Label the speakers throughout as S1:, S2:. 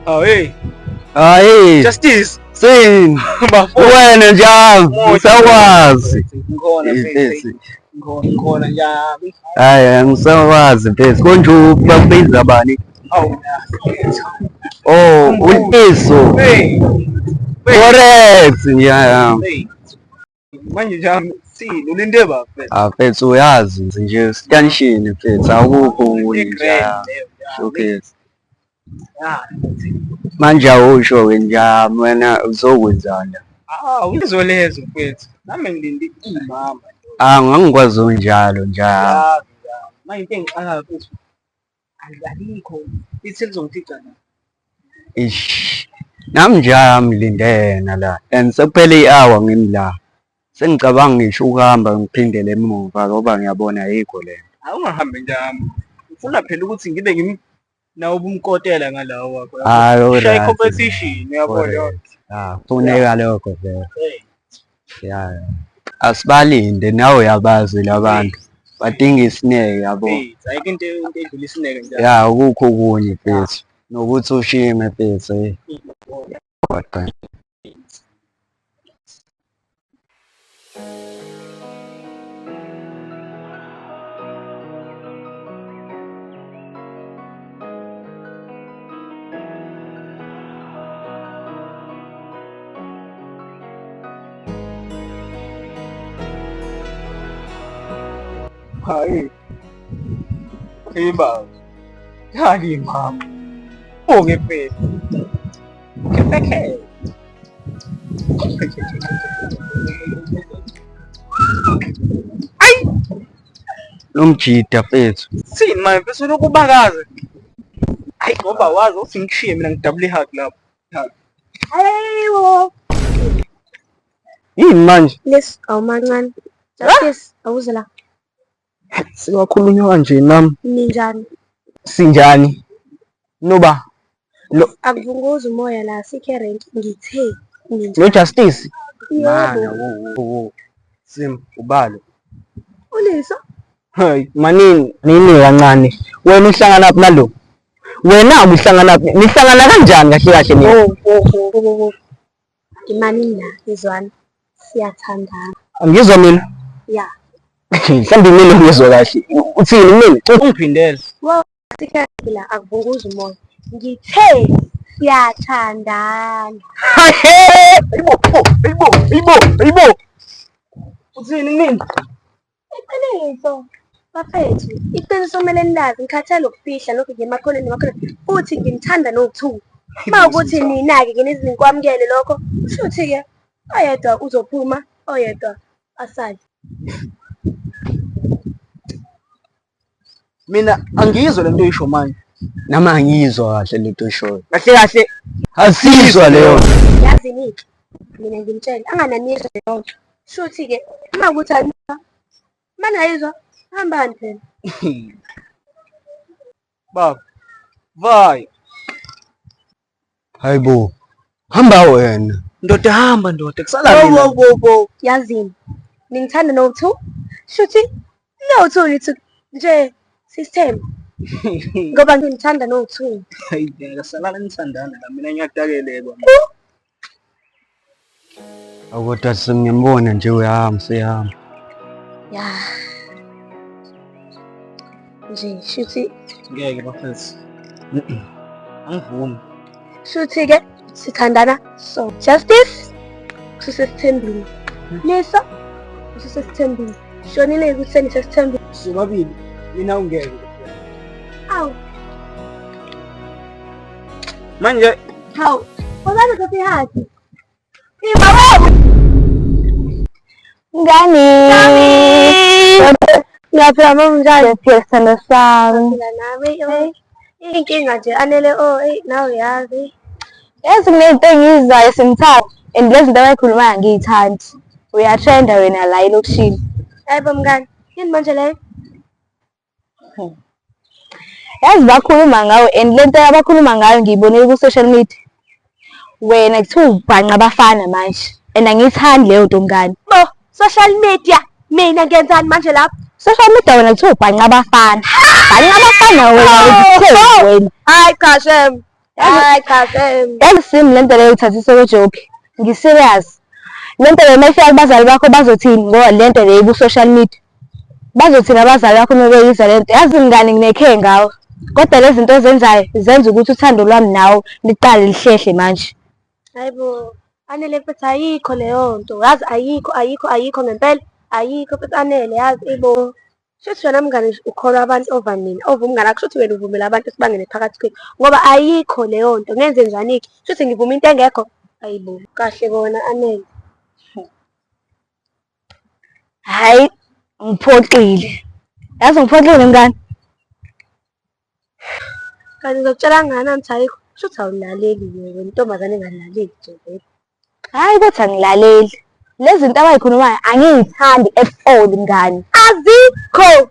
S1: Oh hey.
S2: Hayi.
S1: Justice.
S2: Sini.
S1: Bafo.
S2: Wena njalo ngisakwazi.
S1: Ngikhona mfethu. Ngikhona ngikhona njalo.
S2: Hayi angisakwazi mfethu. Konje bakubiza bani?
S1: Awu.
S2: Oh, uLiso.
S1: Hey.
S2: Correct yeah.
S1: Hey. Manje njami sini ulinde ba mfethu.
S2: Ah mfethu uyazi nje stanshini mfethu akukho okunye nje. Showcase. Manje awusho-ke njami wena uzokwenzani la?
S1: Ah, uyizolezo mfethu. Nami ngilinde imama.
S2: Ah ngangikwazi unjalo njalo.
S1: Yazi njalo. Manje into engixakayo mfethu. Alikho. Ithi lizongifica la.
S2: Ish. Nami njalo ngilinde yena la and sekuphele i-hour ngimi la. Sengicabanga ngisho ukuhamba ngiphindele emuva ngoba ngiyabona ayikho le nto.
S1: Awungahambi njami. Ngifuna phela ukuthi ngibe ngim nawe ubumkotela ngalawo wakho.
S2: Hayi
S1: Shaya
S2: alright.
S1: competition uyabona.
S2: Correct. Ah, kufuneka lokho vele.
S1: Hey.
S2: Ya. Asibalinde nawe uyabazi labantu. Badinga isineke yabo.
S1: Hey, ayikho into edlula isineke njalo.
S2: Ya akukho okunye mfethu. Nokuthi ushime mfethu. Eh. Kodwa
S1: Hayi. Imba. Hayi mama. Bonge mfethu. Kepeke.
S2: Lomjida mfethu.
S1: Sini manje mfethu lokhu ubakaze. Hayi ngoba wazi uthi ngikushiye mina ngidabule ihug lapho.
S3: Hayibo.
S1: Yini manje?
S3: Les awumancane. Justice awuze la.
S1: Siwakhulunywa kanje nami.
S3: Ninjani?
S1: Sinjani? Noba lo
S3: Akuvunguzi umoya la sikhe rank ngithe ninjani?
S1: no Justice.
S2: Mana
S3: Yebo.
S2: wo wo. Sim ubalo.
S3: Uliso.
S1: Hayi manini nini kancane. Wena uhlangana phi nalo? Wena uhlangana phi? Nihlangana kanjani kahle kahle nina?
S3: Oh, oh, oh, oh, oh. Imani la izwana. Siyathandana.
S1: Angizwa mina.
S3: Ya.
S1: Mhlawumbe mina ngizwa kahle. Uthini mina? Ungiphindele.
S3: Wow, sikhe rank la akuvunguzi umoya. Ngithe siyathandana.
S1: Hayibo, hayibo, hayibo, hayibo. Uthini mina?
S3: Iqiniso bafethu, iqiniso kumele nilazi, ngikhathele ukufihla lokhu ngiye emakhoneni nemakhoneni futhi nginithanda nowu-two. Uma ukuthi nina-ke nginize nikwamukele lokho, kushuthi-ke oyedwa uzophuma, oyedwa asale.
S1: Mina angiyizwa lento oyisho manje.
S2: Nami angiyizwa kahle lento oyishoyo.
S1: Kahle kahle
S2: Asizwa leyo.
S3: Yazini-ke mina ngimtshele angananizwa leyo nto. Shuthi-ke uma ukuthi anizwa, uma ningayizwa hambani phela.
S1: Baba. Vai.
S2: Hayibo. Hamba wena.
S1: Ndoda hamba ndoda kusala mina.
S3: Wo wo wo yazini ningithanda no-two shuthi no-two nithi nje sisithembu ngoba nginithanda no-two.
S1: Hayi ngeke salala nithandana la mina ngiyadakelekwa.
S2: Awu kodwa sengiyambona nje uyahamba seyahamba.
S3: Ya. Nje shuthi
S1: Ngeke bafethu. Angivumi.
S3: shuthi ke sithandana so Justice usesithembini. Lisa usesithembini. Shonile ukuthi senisesithembini.
S1: Sobabili mina ungeke.
S3: Awu,
S1: Manje
S3: hawu. Wabana thatha ihagi. Ima wewe.
S4: Ngani?
S3: Ngiyaphila mama njani?
S4: Ngiyaphila sithando sami.
S3: Ngiyaphila nami. Oh. Inkinga nje anele oh hey nawe uyazi.
S4: Yazi kunento engiyizwayo simthatha and lezi zinto abayikhulumayo angiyithandi. Uyatrenda wena la elokishini.
S3: Hayibo mngani, yini manje leyo?
S4: Yazi bakhuluma ngawe and lento abakhuluma ngayo ngiyibonile ku-social media. Wena kuthiwa ubhanqa abafana manje and angiyithandi leyo nto mngani.
S3: Bo, social media. Mina ngenzani manje lapho?
S4: Social media wena kuthiwa ubhanqa abafana. Bhanqa abafana wena kuthiwa wena.
S3: Hayi cha shem. Hayi cha same.
S4: Yazi simi lento leyo uthathise kwejoki. Ngi-serious. Lento leyo uma ifika kubazali bakho bazothini ngoba lento leyo iku-social media. Bazothini abazali bakho uma beyizwa lento. Yazi mngani nginekhe ngawe. Kodwa lezi zinto ozenzayo zenza ukuthi uthando lwami nawe liqale lihlehle manje.
S3: Hayibo, Anele mfethu ayikho leyo nto. Yazi ayikho ayikho ayikho ngempela. Ayikho mfethu Anele yazi ibo. Shuthi wena mngani ukholwa abantu over mina, over umngani wakho. Shuthi wena uvumela abantu ukuthi bangene phakathi kwethu. Ngoba ayikho leyo nto. Ngenze njani-ke? Shuthi ngivuma into engekho? Ayibo, kahle kona Anele.
S4: Hhayi, ngiphoxile. Yazi ngiphoxile mngani.
S3: Kanti ngizokutshela kangakanani ukuthi ayikho? Shuthi awulaleli-ke wena, intombazane engalaleli nje vele.
S4: Hhayi kodwa angilaleli. Lezi zinto abayikhulumayo angiyithandi at all mngani.
S3: Azikho!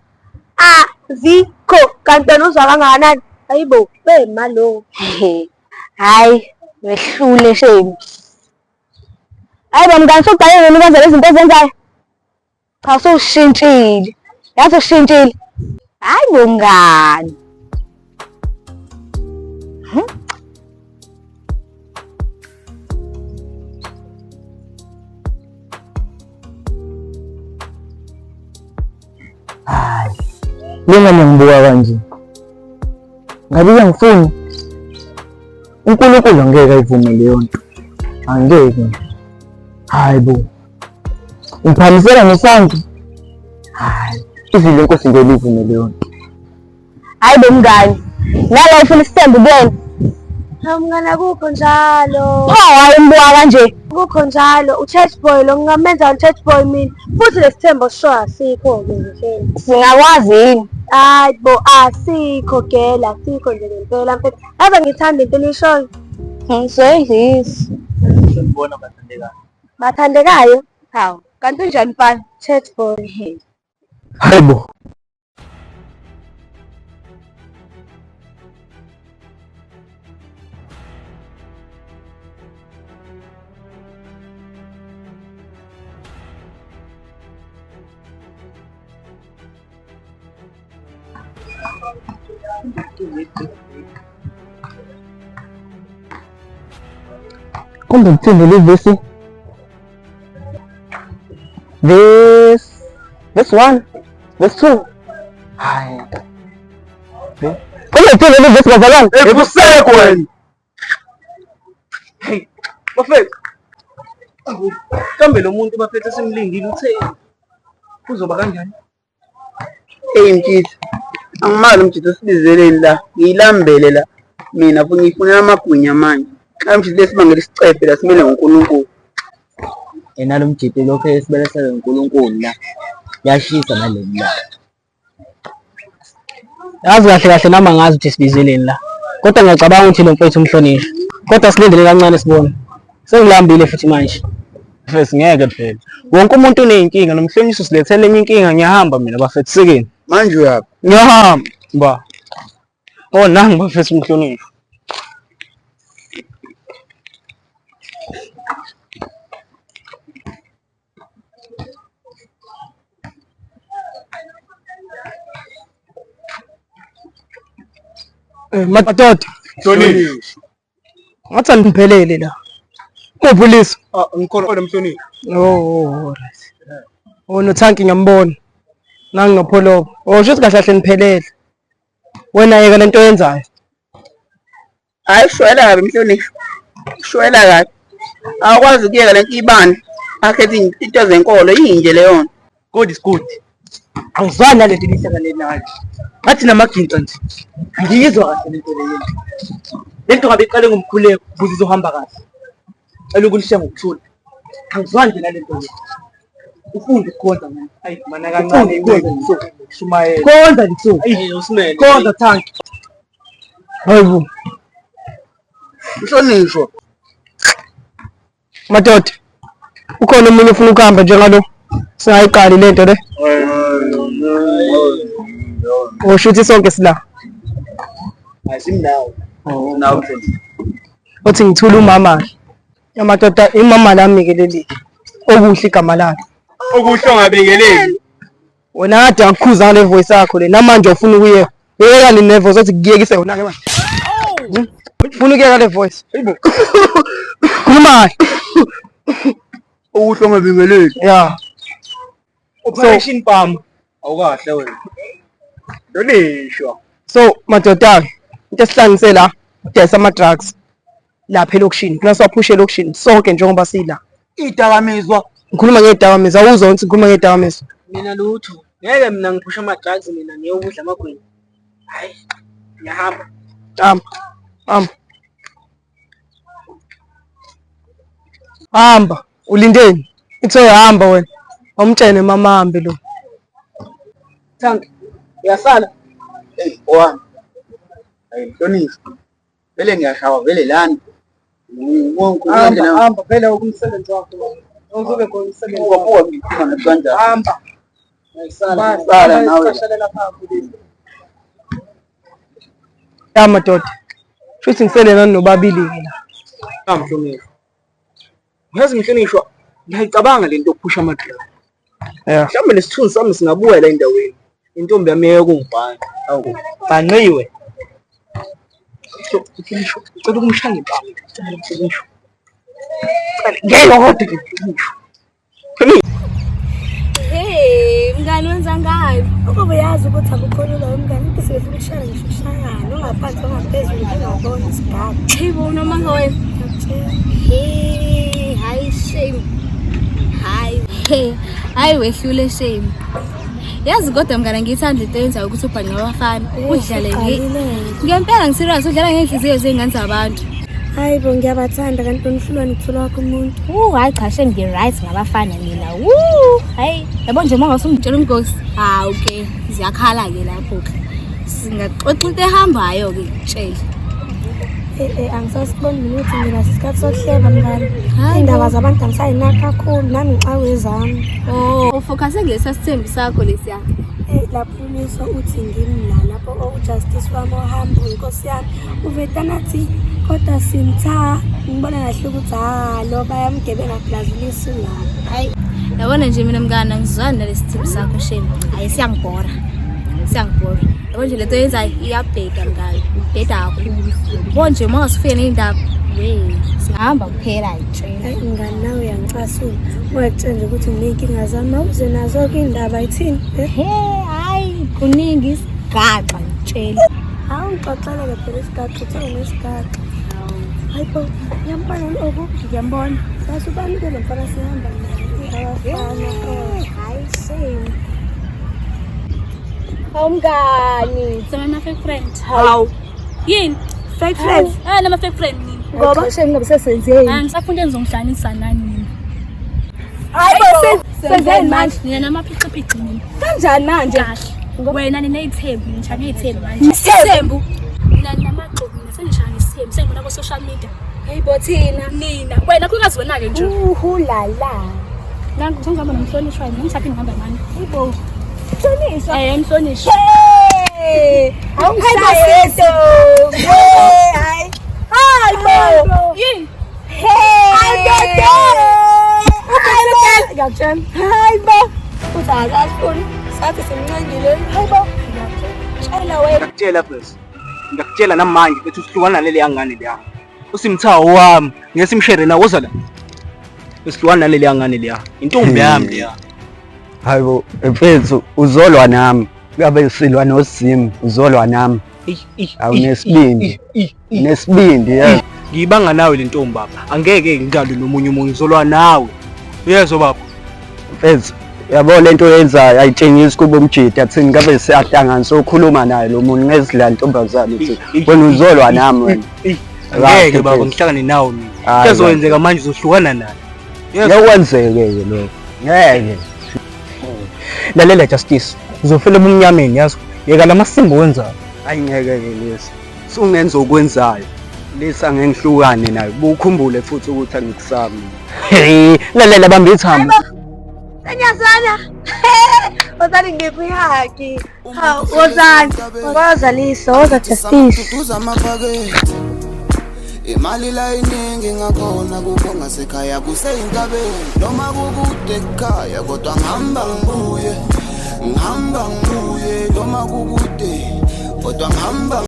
S3: Azikho! Kanti wena uzwa kangakanani? Hayibo, bema lo.
S4: Hhayi, wehlule shame. Hhayi bo mngani, sokuqale nini ukwenza lezi zinto ozenzayo? Cha sewushintshile. Yazi ushintshile. Hayi bo mngani.
S1: Hayi. Lengane ngibuka kanje. Ngabe uyangifuna? uNkulunkulu angeke ayivume leyo nto. Angeke. Hayi bo. Ngiphamisela ngesandla. Hayi, izwi lenkosi ngeke livume leyo nto.
S4: Hayi bo mngani. Nala ufuna isithembu kuyena.
S3: Hawu mngani akukho njalo.
S4: Pho hayi umbuka kanje.
S3: Akukho njalo. U-church boy lo ngingamenza u-church boy mina. Futhi lesithembu sho asikho-ke nje.
S4: Singakwazi yini?
S3: Hayi bo asikho gela asikho nje ngempela mfethu. Ave ngithanda into enishoyo.
S4: Ngisoyidlisa.
S5: Sanibona bathandekayo.
S3: Bathandekayo.
S4: Hawu, kanti unjani mfana?
S3: Church boy.
S1: Hayi bo. Kumbe kuthini le vesi? Verse verse 1, verse 2. Hayi. Kumbe kuthini le vesi bazalwane?
S5: Ekuseko wena. Hey, bafethu. Awu, Kambe lo muntu bafethu esimlindile uthe kuzoba kanjani?
S6: Eyi mtshisi, angimali mtshisi usibizeleni la, ngiyilambele la mina futhi ngiyifunela amagwinya manje. Xa mtshisi lesibangela isicefe la simele ngoNkulunkulu.
S1: Yena lo mjito lokho esibelesele uNkulunkulu la. Yashisa naleli la.
S7: Yazi kahle kahle nami angazi ukuthi sibizeleni la. Kodwa ngiyacabanga ukuthi lo mfethu umhlonishwa. Kodwa silindele kancane sibone. Sengilambile futhi manje.
S5: Mfethu ngeke phela. Wonke umuntu uneyinkinga nomhlonishwa usilethele enye inkinga ngiyahamba mina bafethu sikini.
S6: Manje uyaphi?
S5: Ngiyahamba. Ba. Oh nangu bafethu umhlonishwa.
S7: Eh, madoda.
S5: Mhlonishwa.
S7: Ngathi aniphelele la. Uphi uLiso?
S5: Ah, ngikhona mhlonishwa.
S7: Oh, oh, right. Oh, nothanki ngiyambona. Nangu nopholobo. Oh, shuthi kahle kahle niphelele. Wena yeka lento oyenzayo.
S6: Hayi ushwela kabi mhlonishwa. Ushwela kabi. Awukwazi ukuyeka lento ibandla. Akhethe into zenkolo yinje leyo nto.
S5: God is good. Angizwani nalento enihlangane nayo. Ngathi namaginqa nje. Ngiyizwa kahle lento leyo. Lento ngabe iqale ngomkhuleko ukuze izohamba kahle. Cela ukulishiya ngokuthula. Angizwani nje nalento le. Ufunde ukukhonza manje. Ayi mana kancane ushumayela. Khonza lithuba. Ayi usimele. Khonza thank.
S7: Hayibo.
S6: Mhlonishwa.
S7: Madoda. Ukhona omunye ufuna ukuhamba njengalo. Singayiqali lento le. Usho ukuthi sonke sila.
S6: Asimnawo. Nawo mhlonishwa.
S7: Othi ngithula umama. Amadoda imama lami ke leli. Okuhle igama lakhe.
S5: Okuhle ongabingeleli.
S7: Wena kade akukhuza ngale voice yakho le namanje ufuna ukuyeka. Uyeka nini ne voice othi kuyekise wona ke manje. Ufuna ukuyeka le voice. Khuluma kahle.
S6: Okuhle ungabingeleli.
S7: Yeah.
S5: Operation Pam. Awukahle wena. Lolishwa.
S7: So madoda into esihlanganise la udayisa ama drugs lapha elokishini. Funa siwaphushe elokishini sonke njengoba sila.
S5: Idakamizwa.
S7: Ngikhuluma ngedakamizwa awuzwa ukuthi ngikhuluma ngedakamizwa.
S5: Mina lutho. Ngeke mina ngiphushe ama drugs mina ngiyokudla amagwinya. Hayi. Ngiyahamba.
S7: Hamba. Hamba. Hamba. Ulindeni? Ithe hamba wena. Awumtshene mama hambe lo.
S5: Thank. Uyasala.
S6: Hey, owami. Hayi mhlonishwa. Vele ngiyashawa vele lana.
S7: Hamba, hamba vele umsebenzi wakho. Uzobe khona umsebenzi.
S6: Buka buka ngikhuluma nathi kanjani.
S7: Hamba.
S6: Sala nawe.
S7: Ya madoda. Shuthi ngisele nani nobabili-ke la.
S5: Mhlonishwa. Yazi mhlonishwa, ngiyayicabanga lento yokuphusha ama-drugs.
S7: Yeah.
S5: Mhlawumbe nesithunzi sami singabuya la endaweni. Intombi yami yeke kungibhanqa. Awu, bhanqiwe. So, mhlonishwa, ngicela ukumshaya ngempama. Ngicela mhlonishwa. Ngicela ngeke kodwa nje mhlonishwa.
S3: Hey, mngani wenza ngani? Ukuba uyazi ukuthi akukho lula umngani, into sibefuna ukushaya ngisho ukushayana, ungaphansi ongaphezulu ungabona isigaba.
S4: Hey bo, noma ngawena. Hey, hayi shame. Hayi, hey, hayi wehlule shame. Yazi kodwa mngani ngiyithanda into oyenzayo ukuthi ubhanqe abafana. Udlale nge. Ngempela ngiserious udlala ngenhliziyo zey'ngane zabantu.
S3: Hayi bo, ngiyabathanda kanti unihlulwa nokuthola wakho umuntu.
S4: Woo, hayi cha shame ngi-right ngabafana mina. Woo, hayi, yabo nje uma ngase ungitshela umgosi. Hawu ke, ziyakhala-ke lapho-ke. Singaxoxa into ehambayo-ke ngikutshele.
S3: Eh eh angisasiboni mina ukuthi nginaso isikhathi sokuhleba mngani.
S4: Hayi
S3: Iy'ndaba zabantu angisayinaki kakhulu nami ngixakwe ezami.
S4: Oh, ufocuse kulesa sithembu sakho lesiya.
S3: Eh lapho uliso uthi ngimla lapho ujustice wami ohamba inkosi yami uvetana athi kodwa simtha ngibona kahle ukuthi ha lo bayamgebenga plus uliso lapho.
S4: Hayi, yabona nje mina mngani angizwani nalesi sithembu sakho shame. Hayi siyangibhora. Siyangibhora. Yabo nje lento oyenzayo iyabheda mngani. Ibheda kakhulu. Yabo nje uma ungasufike ney'ndaba, we, singahamba kuphela ngitshela.
S3: Hayi mngani nawe uyangicasula. Ungakutshela nje ukuthi nginey'nkinga zami awuze nazo-ke iy'ndaba ithini? Eh?
S4: He, hayi kuningi isigaxa ngitshela.
S3: Hawu ngixoxele-ke phela isigaxa uthe unesigaxa. Hayi bo, uyambona lo-oku?
S4: Ngiyambona.
S3: Yazi ubani-ke lo mfana sihamba naye? Abafana. Oh.
S4: Hayi shame. Hawu mngani.
S8: Sama nama-fake friend.
S3: Hawu.
S8: Yini?
S3: Fake friends.
S8: Ah, nama-fake friend nini?
S3: Ngoba?
S4: Shame ngoba sesenzeni.
S8: Ah, ngisafuna into engizongihlanganisa nani nina.
S3: Hayi bo, senzeni manje?
S8: Nina namaphixiphixi nina.
S3: Kanjani manje?
S8: Kahle. Wena niney'thembu, ngisha ngey'thembu manje. Isithembu. Nina ninamaxoki, nina sengisha ngesithembu, sengibona ko-social media.
S4: Hey bo thina.
S8: Nina, wena khukazi wena-ke nje.
S4: Uhu la la.
S8: Nangu sengihamba nomhlonishwa yini, ngisaphinde ngihamba nani.
S4: Hey bo. Mhlonishwa.
S8: Eh, mhlonishwa.
S4: Hey. Awungishaye ntombi. Hey, hayi. Hayi bo.
S8: Yini?
S4: Hey. Hayi dodo. Hayi bo.
S3: Ngiyakutshela. Hayi bo. Uthi akasifuni. Sathi simncengile. Hayi bo. Ngiyakutshela wena.
S5: Ngiyakutshela bese. Ngiyakutshela namanje bethi usihlukana naleli ngane leya. Usimthawo wami, ngeke simshere na woza la. Usihlukana naleli ngane leya. Intombi yami leya.
S2: Hayibo mfethu uzolwa nami. Ngabe silwa noSim uzolwa nami. Awunesibindi. Nesibindi yazi.
S5: Ngiyibanga nawe le ntombi baba. Angeke ngingalwi nomunye umuntu ngizolwa nawe. Uyezwa baba?
S2: Mfethu yabo lento oyenzayo ayitshengisi kuba umjidi athini ngabe siyahlangana sokhuluma naye lo muntu ngezidla ntombazane uthi wena uzolwa nami wena.
S5: Angeke baba ngihlangane nawe mina.
S2: Hayi,
S5: Kuzokwenzeka manje uzohlukana naye.
S2: Ngeke kwenzeke-ke lokho. Ngeke.
S5: Lalela Justice, uzofela ebumnyameni yazi. Yeka lamasimba owenzayo.
S2: Hayi ngeke-ke lesi. Sungenza okwenzayo. Lesi angeke ngihlukane nayo. Bukhumbule futhi ukuthi angikusabi.
S5: Hey, lalela bamba ithambo.
S3: Senyazana. Wozani ngiphi ihagi. Hawu, wozani. Woza Liso, woza Justice.
S9: Duduza amaphakethe imali la iningi ngakhona kukho ngasekhaya kuseyintabeni noma kukude ekhaya kodwa ngihamba ngibuye ngihamba ngibuye noma kukude kodwa ngihamba.